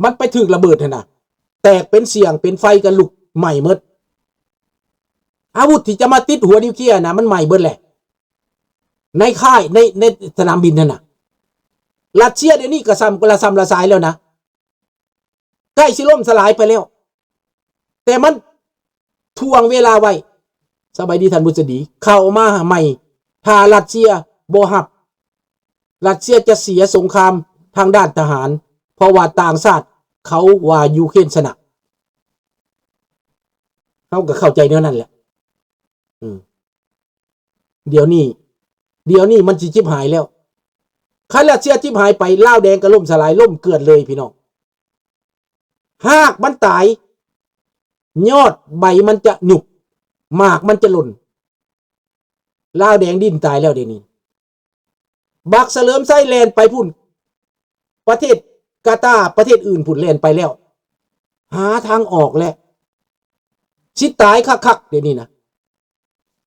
ມັນໄປຖືກລະເບີດຫັ້ນນະ ແຕກເປັນສ່ຽງເປັນໄຟກໍລຸກໄໝ້ໝົດ. ອາວຸດທີ່ຈະມາຕິດຫົວນິວເຄລຍນະ ມັນໄໝ້ເບິດແຫຼະ ໃນຄ້າຍ ໃນ ໃນສະໜາມບິນຫັ້ນນະ. ຣັດເຊຍດຽວນີ້ກໍຊ່ຳ ລະຊ່ຳລະຊາຍແລ້ວນະ ໃກ້ຊິລົ້ມສະຫຼາຍໄປແລ້ວ ແຕ່ມັນຖ່ວງເວລາໄວ້. ສະບາຍດີທ່ານບຸດສະດີ ເຂົ້າມາໃໝ່ ຖ້າຣັດເຊຍບໍ່ຮັບ ຣັດເຊຍຈະເສຍສົງຄາມທາງດ້ານທະຫານ ເພາະວ່າຕ່າງຊາດເຂົາວ່າຢູເຄຣນຊະນະ. ເຮົາກໍເຂົ້າໃຈແນວນັ້ນແຫຼະ. ອືມ ດຽວນີ້ ດຽວນີ້ມັນຊິຈິບຫາຍແລ້ວ. ຄັນຣັດເຊຍຈິບຫາຍໄປ ລາວແດງກໍລົ້ມສະຫຼາຍ ລົ້ມເກືອດເລີຍພີ່ນ້ອງ. ຮາກມັນຕາຍ ຍອດໃບມັນຈະຫຍຸບ ໝາກມັນຈະຫຼົ່ນ. ລາວແດງດີ້ນຕາຍແລ້ວດຽວນີ້. ບັກສະເຫຼີມໄຊແລ່ນໄປພຸ້ນ ປະເທດກາຕາ ປະເທດອື່ນພຸ້ນແລ່ນໄປແລ້ວ. ຫາທາງອອກແລ້ວ ຊິຕາຍຄັກໆ ດຽວນີ້ນະ.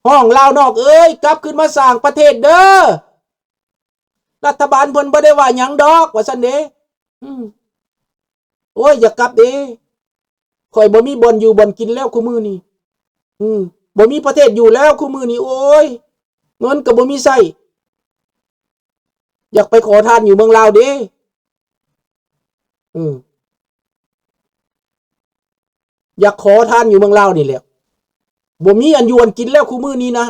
ຮ້ອງລາວນອກເອີຍ ກັບຄືນມາສ້າງປະເທດເດີ ລັດຖະບານເພິ່ນບໍ່ໄດ້ວ່າຫຍັງດອກ ວ່າຊັ້ນເດ້. ອືມ ໂອ້ຍ ຢາກກັບເດ້ ຂ້ອຍບໍ່ມີບ່ອນຢູ່ບ່ອນກິນແລ້ວຄູ່ມື້ນີ້. ອືມ ບໍ່ມີປະເທດຢູ່ແລ້ວຄູ່ມື້ນີ້. ໂອ້ຍ ເງິນກໍບໍ່ມີໃຊ້ ຢາກໄປຂໍທານຢູ່ເມືອງລາວເດ້. ເອີ ຢາກຂໍທານຢູ່ເມືອງລາວນີ້ແຫຼະ ບໍ່ມີອັນຢູ່ອັນກິນແລ້ວຄູ່ມື້ນີ້ນະ.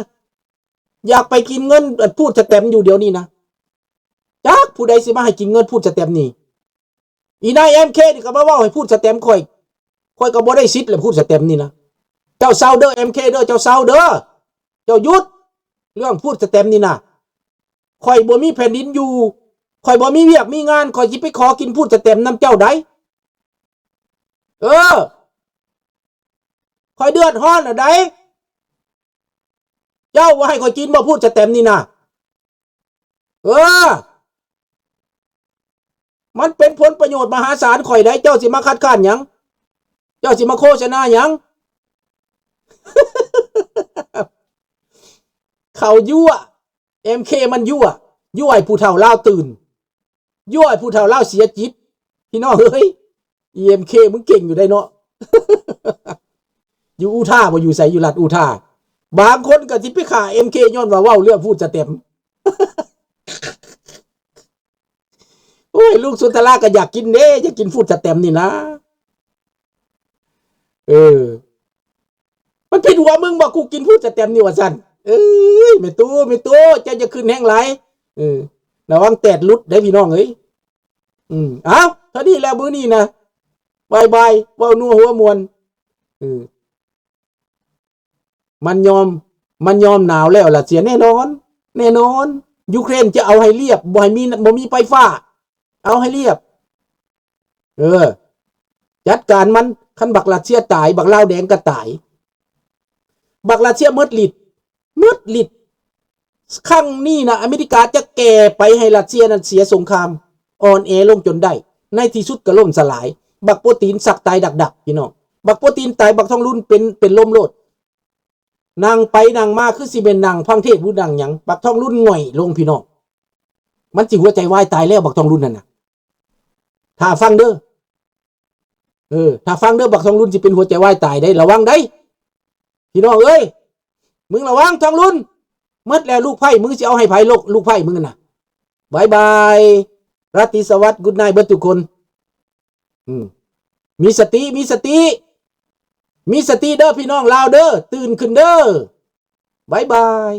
ຢາກໄປກິນເງິນ ອາ ຟູດສະແຕມຢູ່ດຽວນີ້ນະ. ຈັກຜູ້ໃດຊິມາໃຫ້ກິນເງິນຟູດສະແຕມນີ້. ອີນາຍເອັມເຄນີ້ກໍມາເວົ້າໃຫ້ພູດສະແຕມຂ້ອຍ ຂ້ອຍກໍບໍ່ໄດ້ສິດແຫຼະພູດສະແຕມນີ້ນະ. ເຈົ້າເຊົາເດີ ເອັມເຄເດີ ເຈົ້າເຊົາເດີ ເຈົ້າຢຸດເລື່ອງພູດສະແຕມນີ້ນະ. ຂ້ອຍບໍ່ມີແຜ່ນດິນຢູ່ ຂ້ອຍບໍ່ມີວຽກມີງານ ຂ້ອຍຊິໄປຂໍກິນພູດສະແຕມນຳເຈົ້າໃດ໋. ເອີ ຂ້ອຍເດືອດຮ້ອນນະໃດ໋ ເຈົ້າວ່າໃຫ້ຂ້ອຍກິນບໍ່ພູດສະແຕມນີ້ນະ. ເອີ ມັນເປັນຜົນປະໂຫຍດມະຫາສານຂ້ອຍໃດ໋ ເຈົ້າຊິມາຄັດຄ້ານຫຍັງ? ເຈົ້າຊິມາໂຄສະນາຫຍັງ? ເຂົາຍົວະ ເອັມເຄມັນຍົວະ ຍົວະໃຫ້ຜູ້ເຖົ້າລາວຕື່ນ ຍົວະໃຫ້ຜູ້ເຖົ້າລາວເສຍຈິດ. ພີ່ນ້ອງເອີຍ ອີເອັມເຄ ມຶງເກັ່ງຢູ່ໄດ໋ເນາະ. ຢູ່ອູທາບໍ່ ຢູ່ໃສ ຢູ່ລັດອູທາ. ບາງຄົນກໍຊິໄປຂ້າເອັມເຄຍ້ອນວ່າເວົ້າເລື່ອງຟູດສະແຕມ. ໂອ້ຍ ລຸງສຸນທະລາກໍຢາກກິນເດ້ ຢາກກິນຟູດສະແຕມນີ້ນະ. ເອີ ມັນຜິດຫົວມຶງບໍ່ ກູກິນຟູດສະແຕມນີ້ວ່າຊັ້ນ. ເອີຍ ແມ່ຕູ້ ແມ່ຕູ້ ເຈົ້າຢ່າຂຶ້ນແຮງຫຼາຍ. ເອີ ລະວັງແຕດຫຼຸດເດ້ພີ່ນ້ອງເອີຍ. ອືມ ເອົ້າ ເທົ່ານີ້ແຫຼະມື້ນີ້ນະ ບາຍບາຍ ເວົ້ານົວຫົວມ່ວນ. ເອີ ມັນຍອມ ມັນຍອມໜາວແລ້ວລະເຊຍ ແນ່ນອນ ແນ່ນອນ ຢູເຄຣນຈະເອົາໃຫ້ລຽບ ບໍ່ໃຫ້ມີ ບໍ່ມີໄຟຟ້າ ເອົາໃຫ້ລຽບ. ເອີ ຈັດການມັນ ຄັນບັກຣັດເຊຍຕາຍ ບັກລາວແດງກໍຕາຍ ບັກຣັດເຊຍໝົດລິດ ໝົດລິດ. ຄັ້ງນີ້ນະ ອາເມລິກາຈະແກ່ໄປໃຫ້ຣັດເຊຍນັ້ນເສຍສົງຄາມ ອ່ອນແອລົງຈົນໄດ້ ໃນທີ່ສຸດກໍລົ້ມສະຫຼາຍ. ບັກໂປຕີນສັກຕາຍດັກໆ ພີ່ນ້ອງ ບັກໂປຕີນຕາຍ ບັກທອງລຸນເປັນ ເປັນລົມໂລດ. ນັ່ງໄປນັ່ງມາຄືຊິແມ່ນນັ່ງຟັງເທດ ຫຼືນັ່ງຫຍັງ ບັກທອງລຸນຫງອຍລົງ ພີ່ນ້ອງ. ມັນຊິຫົວໃຈວາຍຕາຍແລ້ວ ບັກທອງລຸນຫັ້ນນະ ຖ້າຟັງເດີ. ເອີ ຖ້າຟັງເດີ ບັກທອງລຸນຊິເປັນຫົວໃຈວາຍຕາຍໄດ໋ ລະວັງໄດ໋ ພີ່ນ້ອງເອີຍ. ມຶງລະວັງທອງລຸນ ໝົດແລ້ວລູກໄພ້ ມຶງຊິເອົາໃຫ້ໃຜ ລູກ ລູກໄພ້ມຶງນະ. ບາຍບາຍ ລາຕີສະຫວັດ Good night ເບິດທຸກຄົນ. ອືມ ມີສະຕິ ມີສະຕິ ມີສະຕິເດີ ພີ່ນ້ອງລາວເດີ ຕື່ນຂຶ້ນເດີ. ບາຍບາຍ.